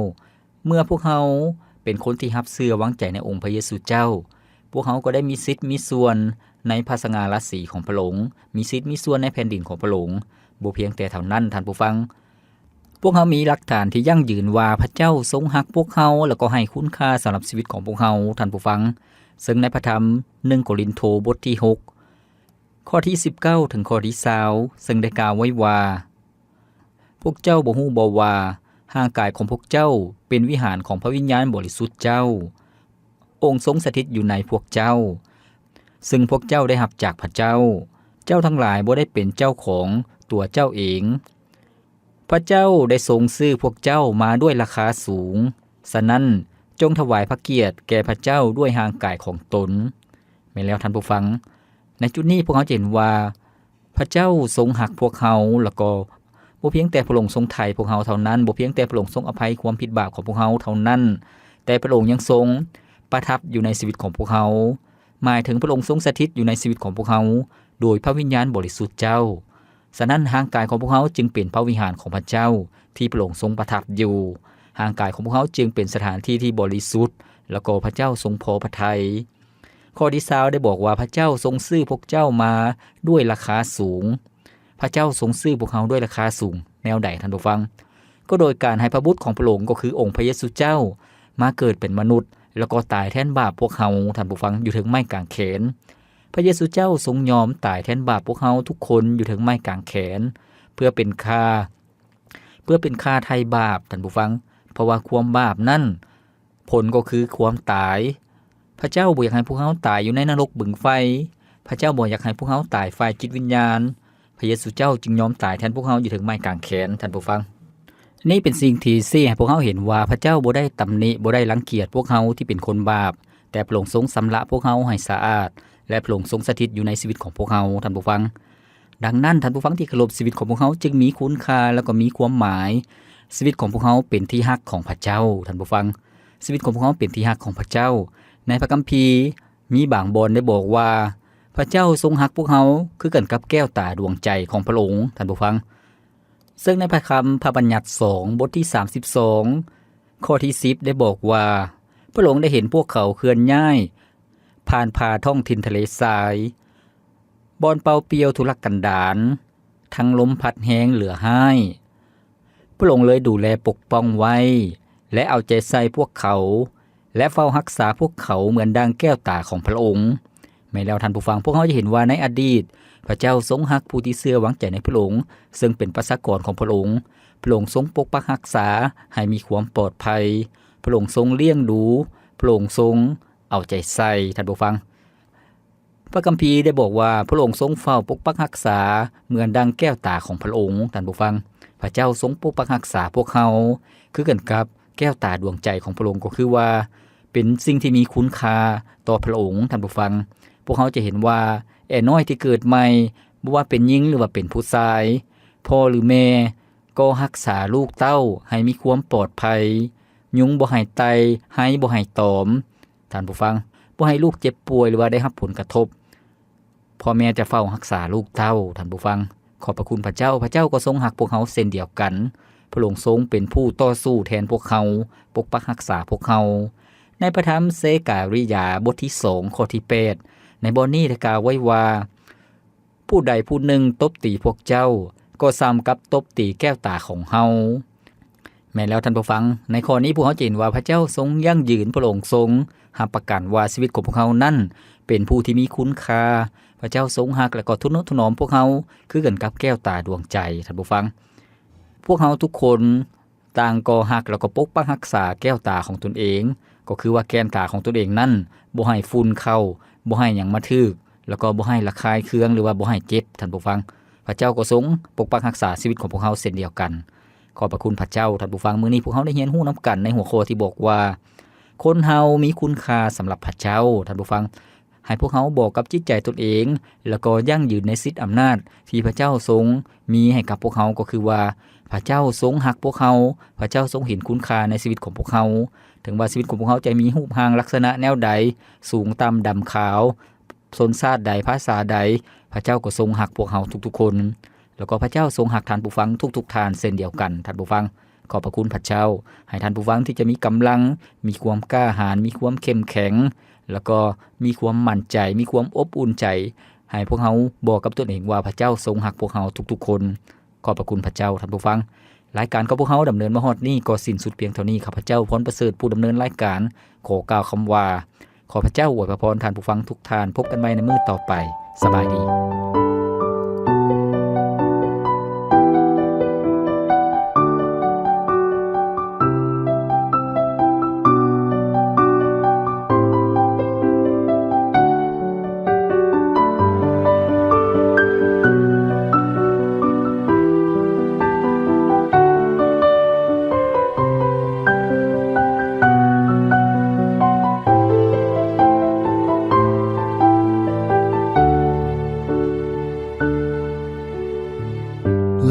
ເມື່ອພວກເຮົາເປັນຄົນທີ່ຮັບເຊື່ອວາງໃຈໃນອົງພະເຢຊູເຈົ້າ, ພວກເຮົາກໍໄດ້ມີສິດມີສ່ວນໃນພະສະຫງ່າລາສີຂອງພະອົງ, ມີສິດມີສ່ວນໃນແຜ່ນດິນຂອງພະອົງ. ບໍ່ພຽງແຕ່ເທົ່ານັ້ນ, ທ່ານຜູ້ຟັງ, ພວກເຮົາມີຫຼັກຖານທີ່ຢັ້ງຢືນວ່າພະເຈົ້າຊົງຮັກພວກເຮົາ ແລ້ວກໍໃຫ້ຄຸນຄ່າສຳລັບຊີວິດຂອງພວກເຮົາ, ທ່ານຜູ້ຟັງ. ເຊິ່ງໃນພະທຳໜຶ່ງໂກລິນໂທ ບົດທີຫົກ ຂໍ້ທີສິບເກົ້າ ເຖິງຂໍ້ທີຊາວ ເຊິ່ງໄດ້ກ່າວໄວ້ວ່າ, ພວກເຈົ້າບໍ່ຮູ້ບໍວ່າ ຮ່າງກາຍຂອງພວກເຈົ້າເປັນວິຫານຂອງພະວິນຍານບໍລິສຸດເຈົ້າ, ອົງຊົງສະຖິດຢູ່ໃນພວກເຈົ້າ, ເຊິ່ງພວກເຈົ້າໄດ້ຮັບຈາກພະເຈົ້າ? ເຈົ້າທັງຫຼາຍບໍ່ໄດ້ເປັນເຈົ້າຂອງຕົວເຈົ້າເອງ. ພະເຈົ້າໄດ້ຊົງຊື້ພວກເຈົ້າມາດ້ວຍລາຄາສູງ. ສະນັ້ນ, ຈົ່ງຖວາຍພະກຽດແກ່ພະເຈົ້າດ້ວຍຮ່າງກາຍຂອງຕົນ. ແມ່ນແລ້ວທ່ານຜູ້ຟັງ, ໃນຈຸດນີ້ພວກເຮົາຈະເຫັນວ່າ ພະເຈົ້າຊົງຮັກພວກເຮົາ, ແລ້ວກໍບໍ່ພຽງແຕ່ພະອົງຊົງໄຖ່ພວກເຮົາເທົ່ານັ້ນ, ບໍ່ພຽງແຕ່ພະອົງຊົງອະໄພຄວາມຜິດບາບຂອງພວກເຮົາເທົ່ານັ້ນ, ແຕ່ພະອົງຍັງຊົງປະທັບຢູ່ໃນຊີວິດຂອງພວກເຮົາ, ໝາຍເຖິງພະອົງຊົງສະຖິດຢູ່ໃນຊີວິດຂອງພວກເຮົາ ໂດຍພະວິນຍານບໍລິສຸດເຈົ້າ. ສະນັ້ນ, ຮ່າງກາຍຂອງພວກເຮົາຈຶ່ງເປັນພະວິຫານຂອງພະເຈົ້າ ທີ່ພະອົງຊົງປະທັບຢູ່. ຮ່າງກາຍຂອງພວກເຮົາຈຶ່ງເປັນສະຖານທີ່ທີ່ບໍລິສຸດ ແລ້ວກໍພະເຈົ້າຊົງພໍພະໄທ. ຂໍ້ທີຊາວໄດ້ບອກວ່າ ພະເຈົ້າຊົງຊື້ພວກເຈົ້າມາດ້ວຍລາຄາສູງ. ພະເຈົ້າຊົງຊື້ພວກເຮົາດ້ວຍລາຄາສູງແນວໃດທ່ານຜູ້ຟັງ? ກໍໂດຍການໃຫ້ພະບຸດຂອງພະອົງ ກໍຄືອົງພະເຢຊູເຈົ້າ ມາເກີດເປັນມະນຸດ ແລ້ວກໍຕາຍແທນບາບພວກເຮົາ ທ່ານຜູ້ຟັງ, ຢູ່ເທິງໄມ້ກາງແຂນ. ພະເຢຊູເຈົ້າຊົງຍອມຕາຍແທນບາບພວກເຮົາທຸກຄົນຢູ່ເທິງໄມ້ກາງແຂນ ເພື່ອເປັນຄ່າ ເພື່ອເປັນຄ່າໄຖ່ບາບ ທ່ານຜູ້ຟັງ, ເພາະວ່າຄວາມບາບນັ້ນ ຜົນກໍຄືຄວາມຕາຍ. ພະເຈົ້າບໍ່ຢາກໃຫ້ພວກເຮົາຕາຍຢູ່ໃນນະລົກບຶງໄຟ. ພະເຈົ້າບໍ່ຢາກໃຫ້ພວກເຮົາຕາຍຝ່າຍຈິດວິນຍານ. ພະເຢຊູເຈົ້າຈຶ່ງຍອມຕາຍແທນພວກເຮົາຢູ່ເທິງໄມ້ກາງແຂນ, ທ່ານຜູ້ຟັງ. ນີ້ເປັນສິ່ງທີ່ຊີ້ໃຫ້ພວກເຮົາເຫັນວ່າ ພະເຈົ້າບໍ່ໄດ້ຕຳໜິ, ບໍ່ໄດ້ລັງກຽດພວກເຮົາທີ່ເປັນຄົນບາບ, ແຕ່ພະອົງຊົງຊຳລະພວກເຮົາໃຫ້ສະອາດ ແລະ ພະອົງຊົງສະຖິດຢູ່ໃນຊີວິດຂອງພວກເຮົາ, ທ່ານຜູ້ຟັງ. ດັ່ງນັ້ນ, ທ່ານຜູ້ຟັງທີ່ເຄົາລົບ, ຊີວິດຂອງພວກເຮົາຈຶ່ງມີຄຸນຄ່າ ແລ້ວກໍມີຄວາມໝາຍ. ຊີວິດຂອງພວກເຮົາເປັນທີ່ຮັກຂອງພະເຈົ້າ, ທ່ານຜູ້ຟັງ. ຊີວິດຂອງພວກເຮົາເປັນທີ່ຮັກຂອງພະເຈົ້າ. ໃນພະຄຳພີ ມີບາງບ່ອນໄດ້ບອກວ່າ ພະເຈົ້າຊົງຮັກພວກເຮົາຄືກັນກັບແກ້ວຕາດວງໃຈຂອງພະອົງ, ທ່ານຜູ້ຟັງ. ເຊິ່ງໃນພະຄຳພະບັນຍັດສອງ ບົດທີສາມສິບສອງ ຂໍ້ທີສິບ ໄດ້ບອກວ່າ ພະອົງໄດ້ເຫັນພວກເຂົາເຄື່ອນຍ້າຍຜ່ານຜ່າທ້ອງຖິ່ນທະເລຊາຍ, ບ່ອນເປົ່າປ່ຽວທຸລະກັນດານ, ທັງລົມພັດແຮງເຫຼືອຮ້າຍ. ພະອົງເລີຍດູແລປົກປ້ອງໄວ້ ແລະ ເອົາໃຈໃສ່ພວກເຂົາ ແລະ ເຝົ້າຮັກສາພວກເຂົາເໝືອນດັ່ງແກ້ວຕາຂອງພະອົງ. ແມ່ນແລ້ວທ່ານຜູ້ຟັງ, ພວກເຮົາຈະເຫັນວ່າໃນອະດີດ ພະເຈົ້າຊົງຮັກຜູ້ທີ່ເຊື່ອວາງໃຈໃນພະອົງ, ເຊິ່ງເປັນປະຊາກອນຂອງພະອົງ. ພະອົງຊົງປົກປັກຮັກສາໃຫ້ມີຄວາມປອດໄພ. ພະອົງຊົງລ້ຽງດູ. ພະອົງຊົງເອົາໃຈໃສ່, ທ່ານຜູ້ຟັງ. ພະຄຳພີໄດ້ບອກວ່າ ພະອົງຊົງເຝົ້າປົກປັກຮັກສາເໝືອນດັ່ງແກ້ວຕາຂອງພະອົງ, ທ່ານຜູ້ຟັງ. ພະເຈົ້າຊົງປົກປັກຮັກສາພວກເຮົາ ຄືກັນກັບແກ້ວຕາດວງໃຈຂອງພະອົງ, ກໍຄືວ່າເປັນສິ່ງທີ່ມີຄຸນຄ່າຕໍ່ພະອົງ, ທ່ານຜູ້ຟັງ. ພວກເຮົາຈະເຫັນວ່າແອນ້ອຍທີ່ເກີດໃໝ່, ບໍ່ວ່າເປັນຍິງ ຫຼື ວ່າເປັນຜູ້ຊາຍ, ພໍ່ ຫຼື ແມ່ ກໍຮັກສາລູກເຕົ້າໃຫ້ມີຄວາມປອດໄພ, ຍຸງບໍ່ໃຫ້ໄຕ່, ໄຮບໍ່ໃຫ້ຕອມ, ທ່ານຜູ້ຟັງ, ບໍ່ໃຫ້ລູກເຈັບປ່ວຍ ຫຼື ວ່າໄດ້ຮັບຜົນກະທົບ. ພໍ່ແມ່ຈະເຝົ້າຮັກສາລູກເຕົ້າ, ທ່ານຜູ້ຟັງ. ຂອບພະຄຸນພະເຈົ້າ, ພະເຈົ້າກໍຊົງຮັກພວກເຮົາເຊັ່ນດຽວກັນ. ພະອົງຊົງເປັນຜູ້ຕໍ່ສູ້ແທນພວກເຮົາ, ປົກປັກຮັກສາພວກເຮົາ. ໃນພະທຳເຊກາລິຍາ ບົດທີສອງ ຂໍ້ທີແປດ ໃນບ່ອນນີ້ໄດ້ກ່າວໄວ້ວ່າ ຜູ້ໃດຜູ້ໜຶ່ງຕົບຕີພວກເຈົ້າ ກໍສ່ຳກັບຕົບຕີແກ້ວຕາຂອງເຮົາ. ແມ່ນແລ້ວທ່ານຜູ້ຟັງ, ໃນຂໍ້ນີ້ພວກເຮົາຈະເຫັນວ່າພະເຈົ້າຊົງຢັ້ງຢືນ, ພະອົງຊົງຮັບປະກັນວ່າຊີວິດຂອງພວກເຮົານັ້ນເປັນຜູ້ທີ່ມີຄຸນຄ່າ. ພະເຈົ້າຊົງຮັກ ແລະ ກໍທະນຸຖະໜອມພວກເຮົາ ຄືກັນກັບແກ້ວຕາດວງໃຈ, ທ່ານຜູ້ຟັງ. ພວກເຮົາທຸກຄົນ ຕ່າງກໍຮັກແລ້ວກໍປົກປັກຮັກສາແກ້ວຕາຂອງຕົນເອງ, ກໍຄືວ່າແກ່ນຕາຂອງຕົນເອງນັ້ນ ບໍ່ໃຫ້ຝຸ່ນເຂົ້າ, ບໍ່ໃຫ້ຫຍັງມາຖືກ, ແລ້ວກໍບໍ່ໃຫ້ລະຄາຍເຄືອງ ຫຼືວ່າບໍ່ໃຫ້ເຈັບ, ທ່ານຜູ້ຟັງ. ພະເຈົ້າກໍຊົງປົກປັກຮັກສາຊີວິດຂອງພວກເຮົາເຊັ່ນດຽວກັນ. ຂອບພະຄຸນພະເຈົ້າ, ທ່ານຜູ້ຟັງ. ມື້ນີ້ພວກເຮົາໄດ້ຮຽນຮູ້ນຳກັນໃນຫົວຂໍ້ທີ່ບອກວ່າ ຄົນເຮົາມີຄຸນຄ່າສຳລັບພະເຈົ້າ, ທ່ານຜູ້ຟັງ. ໃຫ້ພວກເຮົາບອກກັບຈິດໃຈຕົນເອງ ແລ້ວກໍຢັ້ງຢືນໃນສິດອຳນາດທີ່ພະເຈົ້າຊົງມີໃຫ້ກັບພວກເຮົາ, ກໍຄືວ່າພະເຈົ້າຊົງຮັກພວກເຮົາ, ພະເຈົ້າຊົງເຫັນຄຸນຄ່າໃນຊີວິດຂອງພວກເຮົາ. ເຖິງວ່າຊີວິດຂອງພວກເຮົາຈະມີຮູບຮ່າງລັກສະນະແນວໃດ, ສູງຕ່ຳດຳຂາວ, ຊົນຊາດໃດ, ພາສາໃດ, ພະເຈົ້າກໍຊົງຮັກພວກເຮົາທຸກໆຄົນ. ແລ້ວກໍພະເຈົ້າຊົງຮັກທ່ານຜູ້ຟັງທຸກໆທ່ານເຊັ່ນດຽວກັນ, ທ່ານຜູ້ຟັງ. ຂອບພະຄຸນພະເຈົ້າ, ໃຫ້ທ່ານຜູ້ຟັງທີ່ຈະມີກຳລັງ, ມີຄວາມກ້າຫານ, ມີຄວາມເຂັ້ມແຂງ, ແລ້ວກໍມີຄວາມໝັ້ນໃຈ, ມີຄວາມອົບອຸ່ນໃຈ, ໃຫ້ພວກເຮົາບອກກັບຕົນເອງວ່າພະເຈົ້າຊົງຮັກພວກເຮົາທຸກໆຄົນ. ຂອບພະຄຸນພະເຈົ້າ, ທ່ານຜູ້ຟັງ. ລາຍການຂອງພວກເຮົາດຳເນີນມາຮອດນີ້ກໍສິ້ນສຸດພຽງເທົ່ານີ້. ຂ້າພະເຈົ້າ ພອນປະເສີດ, ຜູ້ດຳເນີນລາຍການ, ຂໍກ່າວຄຳວ່າ ຂໍພະເຈົ້າອວຍພະພອນທ່ານຜູ້ຟັງທຸກທ່ານ. ພົບກັນໃໝ່ໃນມື້ຕໍ່ໄປ. ສະບາຍດີ.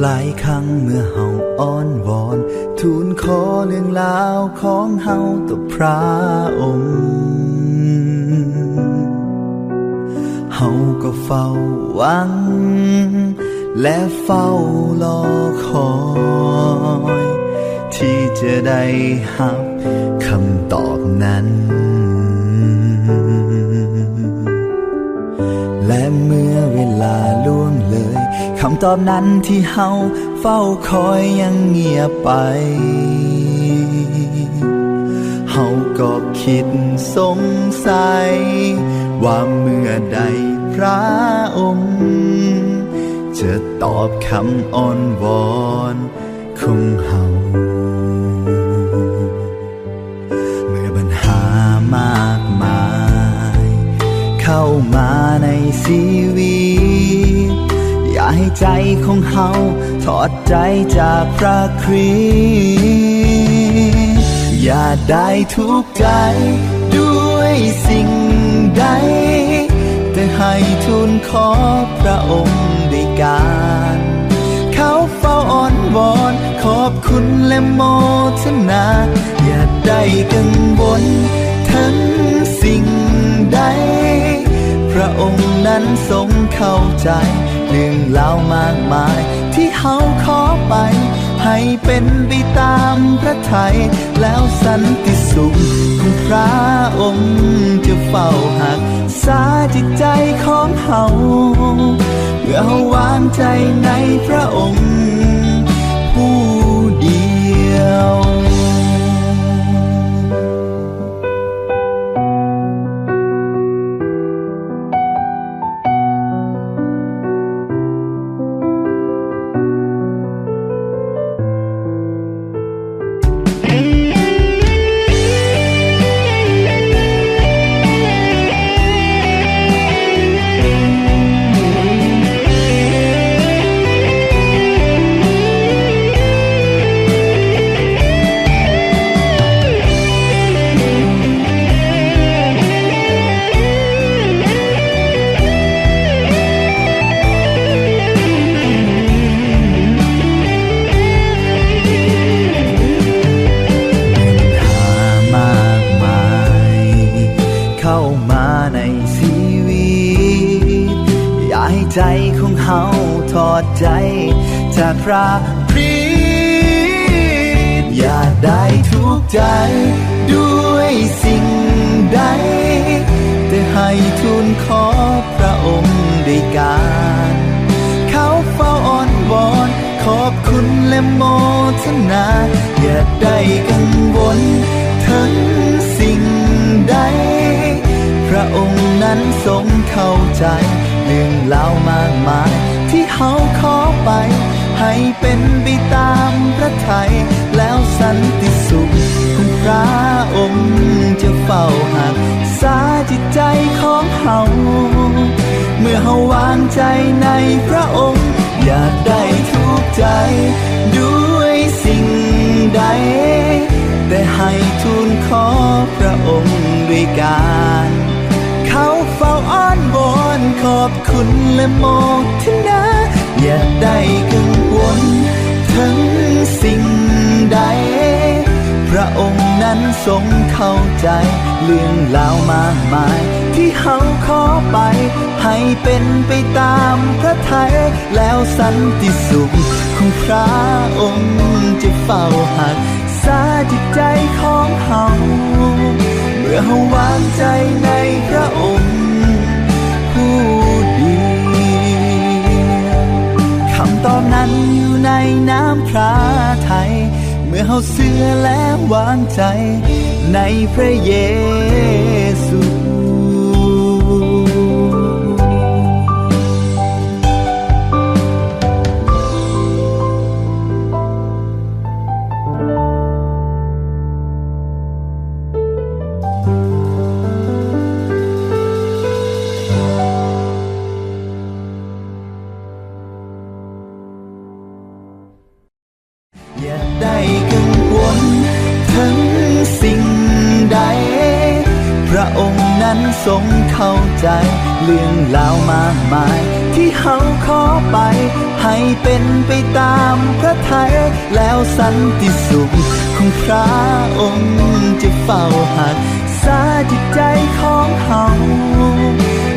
ຫຼາຍຄັ້ງເມື່ອເຮົາອ້ອນວອນ ທູນຂໍເລື່ອງລາວຂອງເຮົາຕໍ່ພຣະອົງ ເຮົາກໍເຝົ້າຫວັງ ແລະ ເຝົ້າລໍຄອຍ ທີ່ ຈະໄດ້ຮັບຄຳຕອບນັ້ນ ແລະເມື່ອເວລາລ່ວງເລີຍ ຄຳຕອບນັ້ນທີ່ເຮົາເຝົ້າຄອຍຍັງງຽບໄປ ເຮົາກໍຄິດສົງໄສວ່າເມື່ອໃດພຣະອົງຈະຕອບຄຳອ້ອນວອນ ຂອງເຮົາ ເມື່ອບັນຫາມາກມາຍເຂົ້າມາໃນຊີວິດ ຢ່າໃຫ້ໃຈຂອງເຮົາຖອດໃຈຈາກພຣະຄຣິດ ຢ່າໄດ້ທຸກໃຈດ້ວຍສິ່ງໃດ ແຕ່ໃຫ້ທູນຂໍພຣະອົງດ້ວຍການ ເຮົາເຝົ້າອ້ອນວອນຂອບຄຸນ ແລະໂມທະນາ ຢ່າໄດ້ກັງວົນເຖິງສິ່ງໃດ ພຣະອົງນັ້ນຊົງເຂົ້າໃຈເລື່ອງລາວມາກມາຍ ທີ່ເຮົາຂໍໄປ ໃຫ້ເປັນໄປຕາມພຣະໄທ ແລ້ວສັນຕິສຸກຂອງພຣະອົງຈະເຝົ້າຮັກ ສາຈິດໃຈຂອງເຮົາ ເມື່ອເຮົາວາງໃຈໃນພຣະອົງຜູ້ດຽວ. ບັນຫາມາກມາຍເຂົ້າມາໃນຊີວິດ ຢ່າໃຫ້ໃຈຂອງເຮົາຖອດໃຈຈາກພຣະຄຣິດ ຢ່າໄດ້ທຸກໃຈດ້ວຍສິ່ງໃດ ແຕ່ໃຫ້ທູນຂໍພຣະອົງດ້ວຍການ ເຮົາເຝົ້າອ້ອນວອນ ຂອບຄຸນ ແລະໂມທະນາ ຢ່າໄດ້ກັງວົນເຖິງສິ່ງໃດ ພຣະອົງນັ້ນຊົງເຂົ້າໃຈເລື່ອງລາວມາກມາຍ ທີ່ເຮົາຂໍໄປ ໃຫ້ເປັນໄປຕາມພຣະໄທ ແລ້ວສັນຕິສຸກຂອງພຣະອົງຈະເຝົ້າຮັກສາຈິດໃຈຂອງເຮົາ ເມື່ອເຮົາວາງໃຈໃນພຣະອົງ ຢ່າໄດ້ທຸກໃຈດ້ວຍສິ່ງໃດ ແຕ່ໃຫ້ທູນຂໍພຣະອົງດ້ວຍການ ເຮົາເຝົ້າອ້ອນວອນຂອບຄຸນ ແລະໂມທະນາ ຢ່າໄດ້ກັງວົນເຖິງສິ່ງໃດ ພຣະອົງນັ້ນຊົງເຂົ້າໃຈເລື່ອງລາວມາກມາຍ ທີ່ເຮົາຂໍໄປ ໃຫ້ເປັນໄປຕາມພຣະໄທ ແລ້ວສັນຕິສຸກຂອງພຣະອົງຈະເຝົ້າຮັກສາຈິດໃຈຂອງເຮົາ ເມື່ອເຮົາວາງໃຈໃນພຣະອົງຜູ້ດຽວ ຄຳຕອບນັ້ນຢູ່ໃນນາມພຣະໄທ ເມື່ອເຮົາເຊື່ອ ແລະ ວາງໃຈໃນພຣະເຢຊູ. ຢ່າໄດ້ກັງວົນເຖິງສິ່ງໃດ ພຣະອົງນັ້ນຊົງເຂົ້າໃຈເລື່ອງລາວມາກມາຍ ທີ່ເຮົາຂໍໄປ ໃຫ້ເປັນໄປຕາມພຣະໄທ ແລ້ວສັນຕິສຸກຂອງພຣະອົງຈະເຝົ້າຮັກສາຈິດໃຈຂອງເຮົາ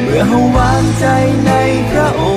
ເມື່ອເຮົາວາງໃຈໃນພຣະອົງ